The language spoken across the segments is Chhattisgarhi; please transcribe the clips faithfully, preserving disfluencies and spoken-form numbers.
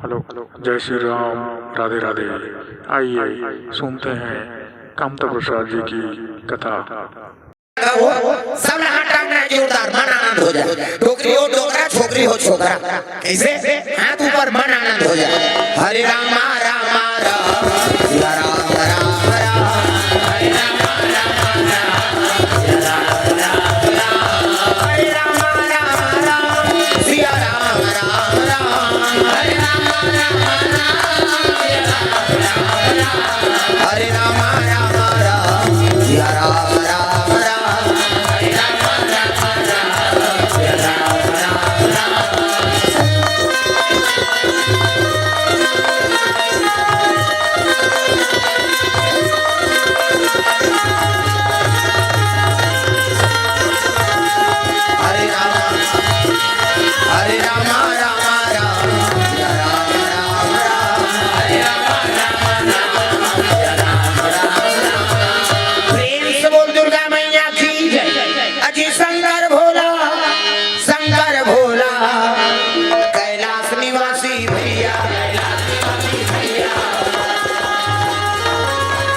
हेलो, जय श्री राम, राधे राधे। आइए सुनते हैं कामता प्रसाद जी की कथा। कहो, सब लहाटा में जोरदार मन आनंद हो जाए। डोकरी हो डोकरा, छोकरी हो छोकरा। कैसे? हाथ ऊपर, मन आनंद हो जाए। हरे रामा रामा राम, सिया राम राम राम, हरे रामा रामा राम, सिया राम राम राम, हरे रामा रामा राम, सिया राम राम राम, हरे रामा रामा राम, सिया राम राम राम, हरे रामा रामा राम, सिया राम राम राम, हरे रामा रामा राम, सिया राम राम राम। हरे रामा, हरे रामा, रामा राम, राम राम, राम राम। प्रेम से बोल दुर्गा मैया की जय। अजी शंकर भोला, शंकर भोला, कैलाश निवासी भैया,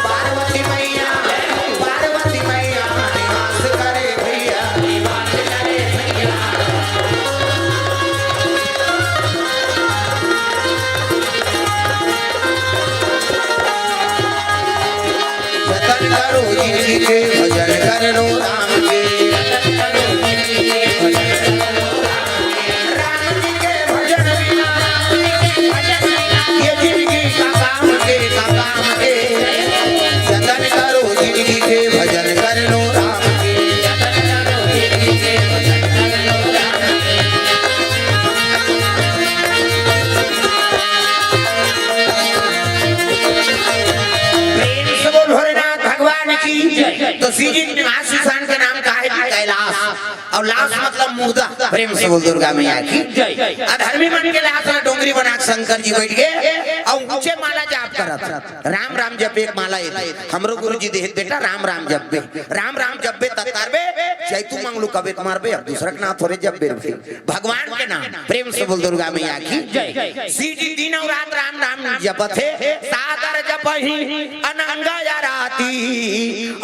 पार्वती मैया, पार्वती मैया निवास करे भैया, निवास करे भैया। जतन करो जिनके भजन कर लो राम के। राम जी के भजन बिना, ये जिंदगी का काम के, का काम के। जतन करो जिनके भजन कर लो राम के। प्रेम से बोल भोलेनाथ भगवान की। तो श्री जी निवास स्थान का नाम का है जी? कैलाश। और लाश मतलब मुर्दा। प्रेम से बोल दुर्गा मैया की। अधर्मी मन के लाश ला डोंगरी बना के शंकर जी बैठ गए और ऊंचे माला जाप करत। राम राम जप एक माला एक। हमरो गुरु जी देहे बेटा राम राम जपबे। राम राम जपबे ततारबे, चैतू मंगलू कबे त मारबे, अब दूसरा के नाम थोड़े जपबे रे। भगवान के नाम। प्रेम से बोल दुर्गा मैया की। जय। श्री जी दिन और रात राम नाम जपत हे, सादर जपहि अनंग आराती,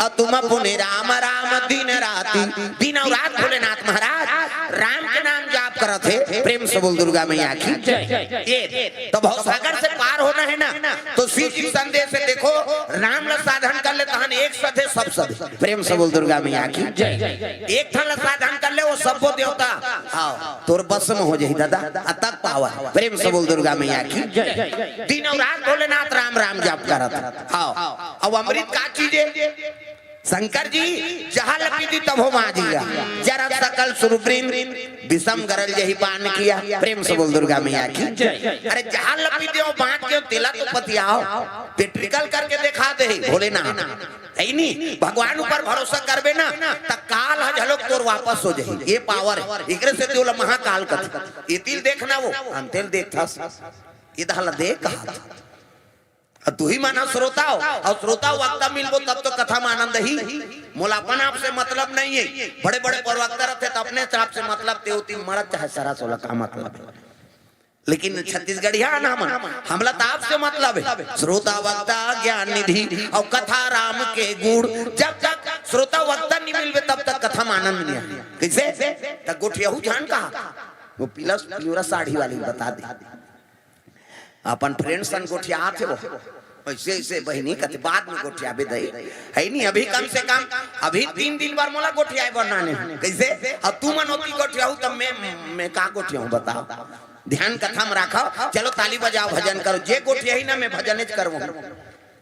अतुम पुनि राम राम दिन राती। दिन और रात भोलेनाथ महाराज राम के नाम जाप करत हे। प्रेम से बोल दुर्गा मैया की। जय। ये तो भवसागर से पार होना है ना, तो श्री जी संदेश से देखो, राम ला साधन कर ले तहन एक सधे सब सधे। प्रेम से बोल दुर्गा मैया की। जय। एक ठन ला साधन कर ले, वो सब्बो देवता, हाँ, तोर बस में हो जाही दादा, अतक पावर। प्रेम से बोल दुर्गा मैया की। जय। दिन और रात भोलेनाथ राम राम जाप करत। हाँ, अब अमृत का चीज है? शंकर जी जहाँ लपीती तभो माजिया, जरा सकल सुरवृंद विषम गरल जही पान किया। प्रेम से बोल दुर्गा मैया की। जय। अरे जहाँ लपीती हो बांट के तेला तो पतियाओ, पेट्रिकल करके दिखा दे भोलेनाथ। है नी, भगवान ऊपर भरोसा करबे ना, त काल ह झलोक तोर वापस हो जाही। ये पावर है, एकरे से तोला महाकाल कथे। ये तिल देखना वो, हम तेल देखथस। ये दहला देख कहा। अब तू ही माना श्रोता हो, और श्रोता वक्ता मिलबो तब तो कथा में आनंद ही। मोला अपन आप से मतलब नहीं है। बड़े बड़े प्रवक्ता रहते तो अपने आप से मतलब ते होती मरत चाहे सरा सोला का मतलब है। लेकिन छत्तीसगढ़िया ना मन, हमला तो आपसे मतलब है। श्रोता वक्ता ज्ञान निधि और कथा राम के गुण। जब तक श्रोता वक्ता नहीं मिलबे तब तक कथा में आनंद नहीं आए। कैसे? तक गोठियाहू जान कहा, वो पीला पियोरा साड़ी वाली बता दे। अपन फ्रेंड सन गोठियात हे वो। ऐसे ऐसे बहिनी कथे बाद में गोठियाबे दई। है नी, अभी कम से कम अभी तीन दिन बर मोला गोठियाए बर नाने। कैसे? अब तू मन होती गोठियाहू तब मैं, मैं का गोठियाहूँ बताओ? ध्यान कथा में राखो। चलो ताली बजाओ, भजन करो। जे गोठियाही ना मैं भजन च करवो।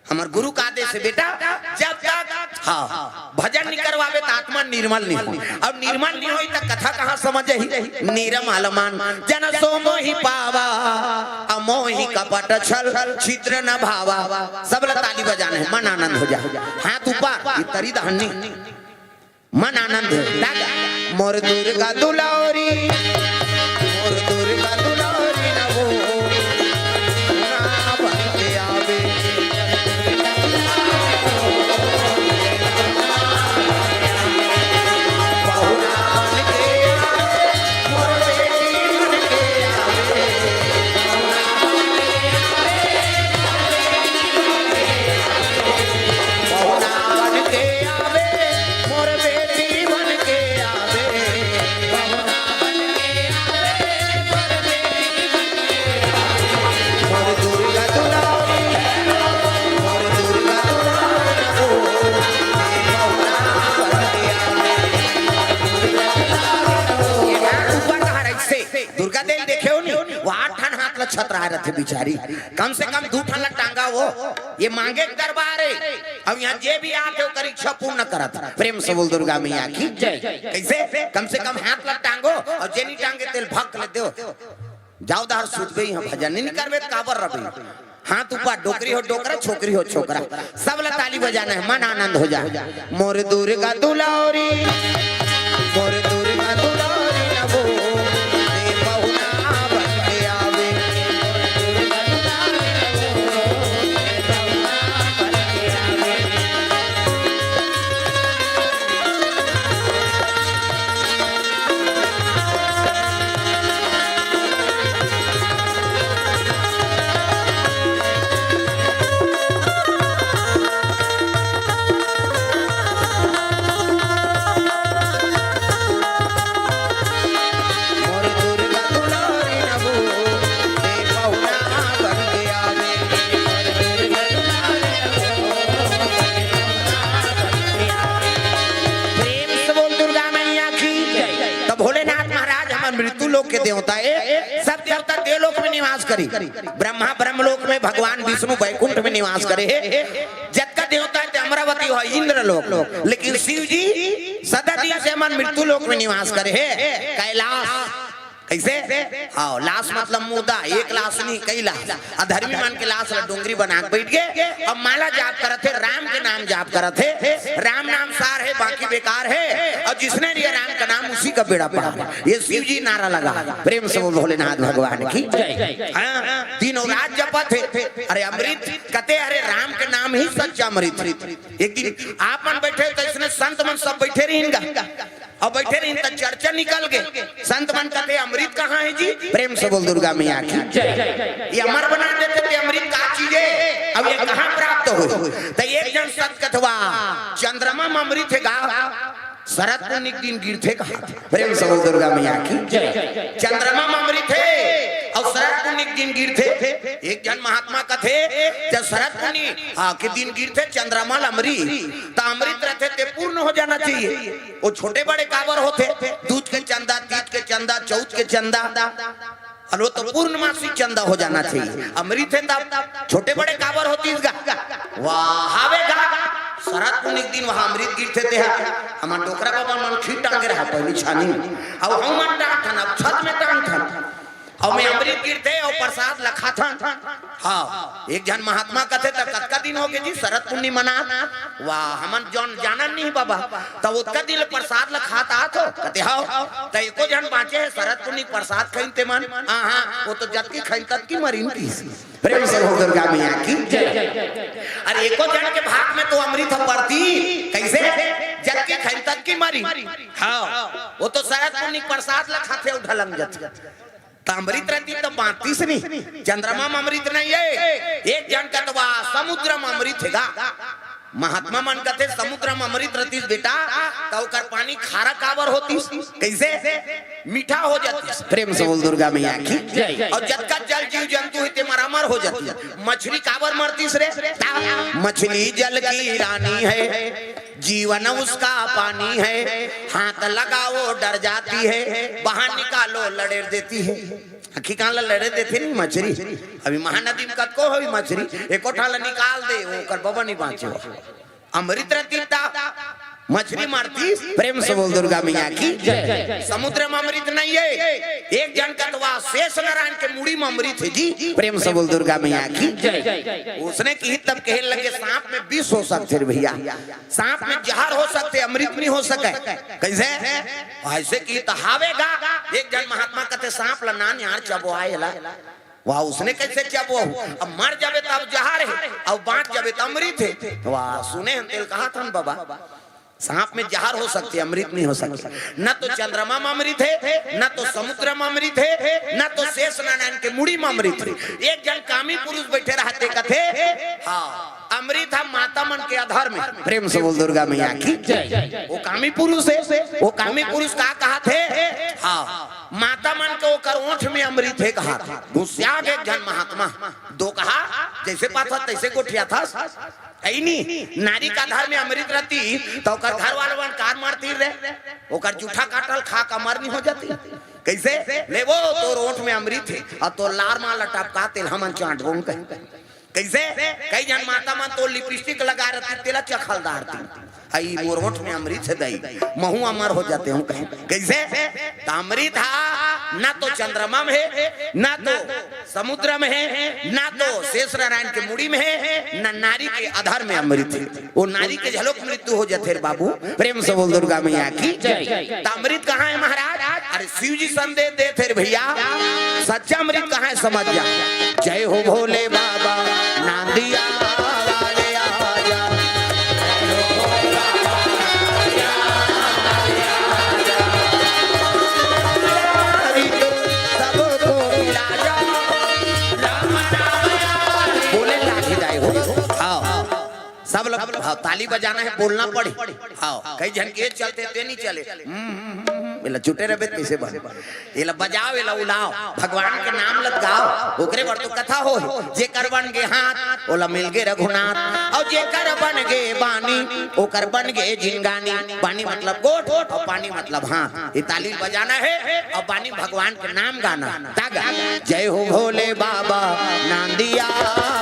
हमर गुरु का आदेश है बेटा, जब तक, हाँ, भजन नहीं करवावे त आत्मा निर्मल नहीं हो। अब निर्मल नहीं होई त कथा कहाँ समझ ही? निर्मल मन जन सो मोहि पावा, अमोहि कपट छल छिद्र न भावा। सब ला ताली बजाना है, मन आनंद हो जाए। हाथ ऊपर, ये तरी दहनी। मन आनंद है। दादा, मोर दुर्गा दुलारी, मोर दुर्गा दुलारी नवो, ना बन के आवे। बहुरान के आवे, मोर बेटी बन के आवे। छतराय रथे बिचारी। कम से कम दू ठन ला टांगा वो। ये मांगे के दरबार हे। अब यहाँ जे भी आथे ओकर इच्छा पूर्ण करत। प्रेम से बोल दुर्गा मैया की। जय। कैसे? कम से कम हाथ ला टांगो अउ जे नी टांगे तेला भक ले देव। जाव दहर सुतबे, यहाँ भजन नी करबे त काबर रबे? हाथ ऊपर, डोकरी हो डोकरा, छोकरी हो छोकरा, सब ला ताली बजाना हे, मन आनंद हो जाय। मोर दुर्गा दुलारी, मोर दुर्गा दुलारी नभो, दे पहुना बन के आवे। मोर दुर्गा दुलारी नभो, दे पहुना बन के आवे। प्रेम से बोल दुर्गा मैया की। तो भोलेनाथ महाराज हमर मृत्यु लोक के देवता हे, सब देवता देवलोक में निवास करी। ब्रह्मा ब्रह्मलोक में, भगवान विष्णु बैकुंठ में निवास करे हे। जतका देवता हे ते अमरावती हो, इंद्रलोक, लेकिन शिव जी सदा दिन से हमर मृत्यु लोक में निवास करे हे, कैलाश। कैसे? हाँ, लाश मतलब मुर्दा, एक लाश नहीं, कई लाश। अधर्मी मन के लाश ला डोंगरी बना के बैठ गे। अब माला जाप करत हे, राम के नाम जाप करत हे। राम नाम सार हे, बाकी बेकार हे। अउ जिसने लिया राम का नाम, उसी का बेड़ा पार। ये शिव जी नारा लगा। प्रेम से बोल भोलेनाथ भगवान की। जय। हाँ, दिनों रात जपत हे। अरे अमृत कथे, अरे राम के नाम ही सच्चा अमृत। एक दिन आप मन बैठे त इसने संत मन सब बैठे रहिन गा। अब बैठे रहिन त चर्चा निकल गे। संत मन कथे, "अमृत कहाँ हे जी?" प्रेम से बोल दुर्गा मैया की। जय। ये अमर बना देथे ते अमृत का चीज हे? अब ये कहाँ प्राप्त हो? त एक झन संत कथे, "चंद्रमा म अमृत हे गा, शरद पुन्नी के दिन गिरथे कहा।" प्रेम से बोल दुर्गा मैया की। जय। चंद्रमा म अमृत हे अउ शरद पुन्नी के दिन गिरथे। एक झन महात्मा कथे, जब शरद पुन्नी, हाँ, के दिन गिरथे चंद्रमा ल अमृत, त अमृत रथे ते पूर्ण हो जाना चाहिए। वो छोटे बड़े काबर होथे? दूज के चंदा, तीज के चंदा, चौथ के चंदा, अउ वो तो पूर्णमासी चंदा हो जाना चाहिए। अमृत हे तब छोटे बड़े काबर होतिस गा? वाह, हावे गा। शरद पुन्नी के दिन वहाँ अमृत गिरथे ते हा। हमर डोकरा बाबा मन खीर टांगे रहा पहली छानी में। अब हम मन टांगथन, अब छत में टांगथन। अउ मैं अमृत गिरथे अउ प्रसाद ल खाथन। हाँ, एक झन महात्मा कथे, "त कतका दिन हो गे जी शरद पुन्नी मनात?" "वाह, हमन जौन जानन नहीं बाबा, त ओतका दिन ले प्रसाद ल खात आत हो?" कथे, "हव।" "त एको झन बाँचे हे शरद पुन्नी प्रसाद खइन ते मन?" "हाँ, हाँ, वो तो जतकी खइन ततकी मरिन।" प्रेम से हो दुर्गा मैया की। अरे एको झन के भाग में तो अमृत ह परतिस, कैसे? "जतकी खइन ततकी मरिन।" हाँ, वो तो शरद पुन्नी प्रसाद ल खाथे अउ ढलंग जाथे। त अमृत रहितिस त बाँचतिस नहीं। चंद्रमा म अमृत नहीं हे। एक झन कथे, "वाह, समुद्र म अमृत हे गा।" महात्मा मन कथे, "समुद्र म अमृत रहितिस बेटा, त ओकर पानी खारा काबर होतिस?" कैसे? मीठा हो जातिस। प्रेम से बोल दुर्गा मैया की। जय। अउ जतका जल जीव जंतु हे ते मर अमर हो जातिस। मछली काबर मरतिस रे? मछली जल की रानी है, जीवन उसका पानी है, हाथ लगाओ डर जाती है, बाहर निकालो लड़ेर देती है। आखिर कहाँ ला लड़ेर देथे नहीं मछरी? अभी महानदी में कतको होही मछरी, एको ठा ला निकाल दे, ओकर बबा नहीं बाँचे। अमृत रहितिस त मछरी मरतिस। प्रेम से बोल दुर्गा मैया की। जय। समुद्र म अमृत नहीं हे। एक झन कथे, "वाह, शेष नारायण के मुड़ी म अमृत हे जी।" प्रेम से बोल दुर्गा मैया की। जय। उसने किहिस तब कहे लगे, "सांप में विष हो सकथे रे भैया, सांप में जहर हो सकथे, अमृत नहीं हो सके।" कैसे? ऐसे किहिस त हावे गा। एक झन महात्मा कथे, "सांप ल नान यार चबो आए ला।" वाह, उसने कैसे चबो? अब मर जाबे त अब जहर हे, अब बाँच जाबे त अमृत हे। वाह, सुने हन तेला कहत हन बाबा, सांप में जहर हो सकथे, अमृत नहीं हो सकथे। न तो चंद्रमा म अमृत हे, न तो समुद्र म अमृत हे, न तो शेष नारायण के मुड़ी म अमृत हे। एक झन कामी पुरुष बैठे रहिथे कथे, हाँ, अमृत ह माता मन के अधर में। प्रेम से बोल दुर्गा मैया की। जय। वो कामी पुरुष हे, वो कामी पुरुष का कहत हे? हाँ, माता मन के ओकर ओठ में अमृत हे कहत हे। गुस्सिया गे एक झन महात्मा, दो कहा, जैसे पाथस तैसे गोठियाथस। है ही नहीं। नारी का धर में अमृत रहती, त ओकर घर वाले मन कार मारती रे, ओकर जूठा काटल खा के अमर नहीं हो जाती। कैसे? ले वो तोर ओठ में अमृत हे, अउ तोर लार माला टपका तेल हमन चांट बोंग कहीं। कैसे? कई झन माता मन तो लिपस्टिक लगा रहती, तेला चखल डारती। हई मोर ओठ में अमृत हे दई, महू अमर हो जाते हूँ कहीं। कैसे? त अमृत हा ना तो चंद्रमा में हे, ना तो समुद्र में हे, ना तो शेष नारायण के मुड़ी में हे, ना नारी के अधर में अमृत हे। वो नारी के झलोक मृत्यु हो जाथे रे बाबू। प्रेम से बोल दुर्गा मैया की जय। त अमृत कहाँ हे महाराज? अरे शिव जी संदेश देथे रे भैया, सच्चा अमृत कहाँ हे समझ जा। जय हो भोले बाबा, नांदिया वाले आजा। सबको मिला जा। बोले लाठी दाई हो। हाँ। सब लोग, हाँ, ताली बजाना हे, बोलना पड़ी। हाँ, कई झन के चलथे ते नहीं चले। हम्म, हम्म, हम्म, हम्म। एला चुटे रहबे त कैसे बन? एला बजाव, एला उलाव, भगवान के नाम ल त गाव, ओकरे बर तो कथा होही। जेकर बन गे हाथ, ओला मिल गे रघुनाथ, अउ जेकर बन गे बानी, ओकर बन गे जिनगानी। बानी मतलब गोठ, अउ पानी मतलब हाथ। ये ताली बजाना हे, अउ बानी भगवान के नाम गाना। तागा, जय हो भोले बाबा, नांदिया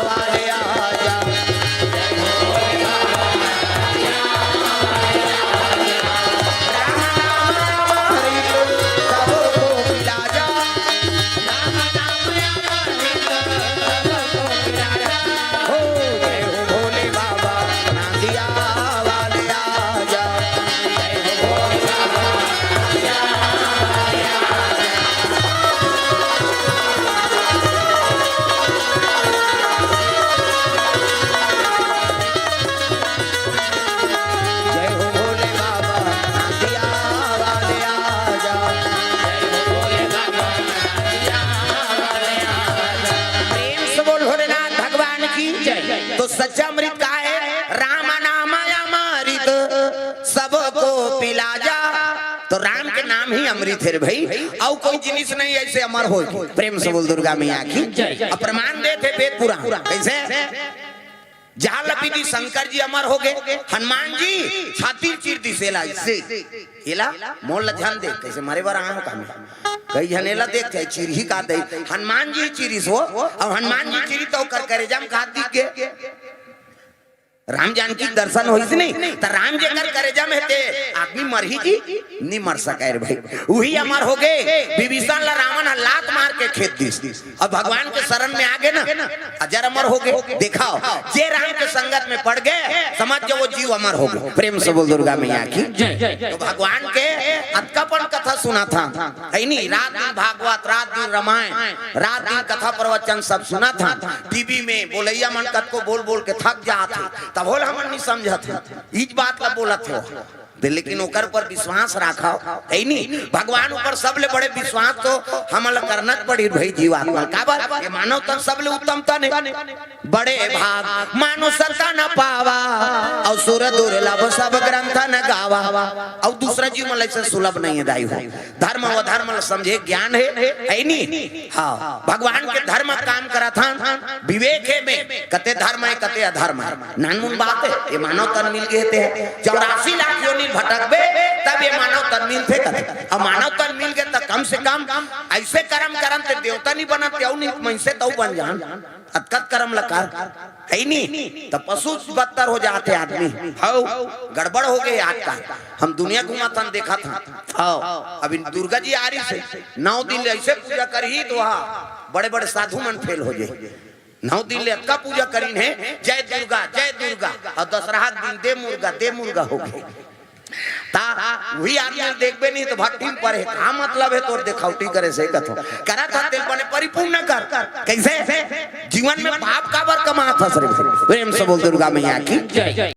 वाले आजा। जय हो भोले बाबा, नांदिया वाले आजा। प्रेम से बोल भोलेनाथ भगवान की जय। तो सच्चा अमृत का हे? राम नाम अमृत सबको पिला जा। तो राम के नाम ही अमृत हे रे भाई, अउ कोई जिनिस नहीं ऐसे अमर होय। प्रेम से बोल दुर्गा मैया की जय। अउ प्रमाण देथे वेद पुराण। कैसे? जहाँ लपी दी शंकर जी अमर हो गे, हनुमान जी छाती चीर दिस एला, इससे एला मोर ला झन देख, कैसे मरे बर आए हो का मैं? कई झन एला देख चाहे चिरही का दे, हनुमान जी चिरिस हो, अउ हनुमान जी चिरी त ओकर करेजा में का दिख गे? राम जानकी के दर्शन होइस नहीं, त राम जेकर करेजा में हे ते आदमी मरही जी, नहीं मर सके रे भाई, उही अमर हो गे। विभीषण ला रावण ह लात मार के खेद दिस। अब भगवान के शरण में आ गे ना, अजर अमर हो गे। देखाव, जे राम के संगत में पड़ गे, समझ जाव वो जीव अमर हो गे। प्रेम से बोल दुर्गा मैया की जय। तो भगवान के अतका पन कथा सुनाथन, है नी? रात दिन भागवत, रात दिन रामायण, रात दिन कथा प्रवचन सब सुनाथन। टीवी में बोलैया मन कतको बोल बोल के थक जात हे, तभो ल हमन नहीं समझत हे, इच बात ला बोलत हो। ते लेकिन ओकर पर विश्वास राखव, है नी? भगवान ऊपर सबले बड़े विश्वास तो हमन ला करना च पड़ही भाई जीवात्मा। काबर? ये मानव तन सबले उत्तम तन हे। बड़े भाग मानुष तन पावा, अउ सुर दुर्लभ सब ग्रंथन गावा। अउ दूसरा जीव मन ला ऐसे सुलभ नहीं हे दाई हो। धर्म अधर्म ला समझे ज्ञान हे, है नी? हाँ, भगवान के धर्म काम करत हन, विवेक हे में, कते धर्म हे, कते अधर्म हे। नानमुन बात हे, ये मानव तन मिल गे हे ते हे। चौरासी लाख योनि भटकबे, तब ये मानव तन मिलथे कथे। अउ मानव तन मिल गे त कम से कम ऐसे करम करन ते देवता नहीं बनत, ते अउ नहीं मनसे तउ बन जान। अतकत करम ल कर, है नी? त पशु बदतर हो जाथे आदमी। हव, गड़बड़ हो गे आजकल। हम दुनिया घूमत हन, देखत हन। हव, अभी दुर्गा जी आ रहिस हे, नौ दिन ले ऐसे पूजा करही त वहाँ बड़े-बड़े साधु मन फेल हो जाही। नौ दिन ले अतका पूजा करिन हे, जय दुर्गा, जय दुर्गा, अउ दसरहा के दिन दे मुर्गा, दे मुर्गा हो गे। त उही आदमी ल देखबे नहीं त भट्ठी में परे हे, का मतलब हे तोर देखावटी करे से कथो। करत हस तेला बने परिपूर्ण कर। कैसे? जीवन में पाप काबर कमात हस रे? प्रेम से बोल दुर्गा मैया की जय।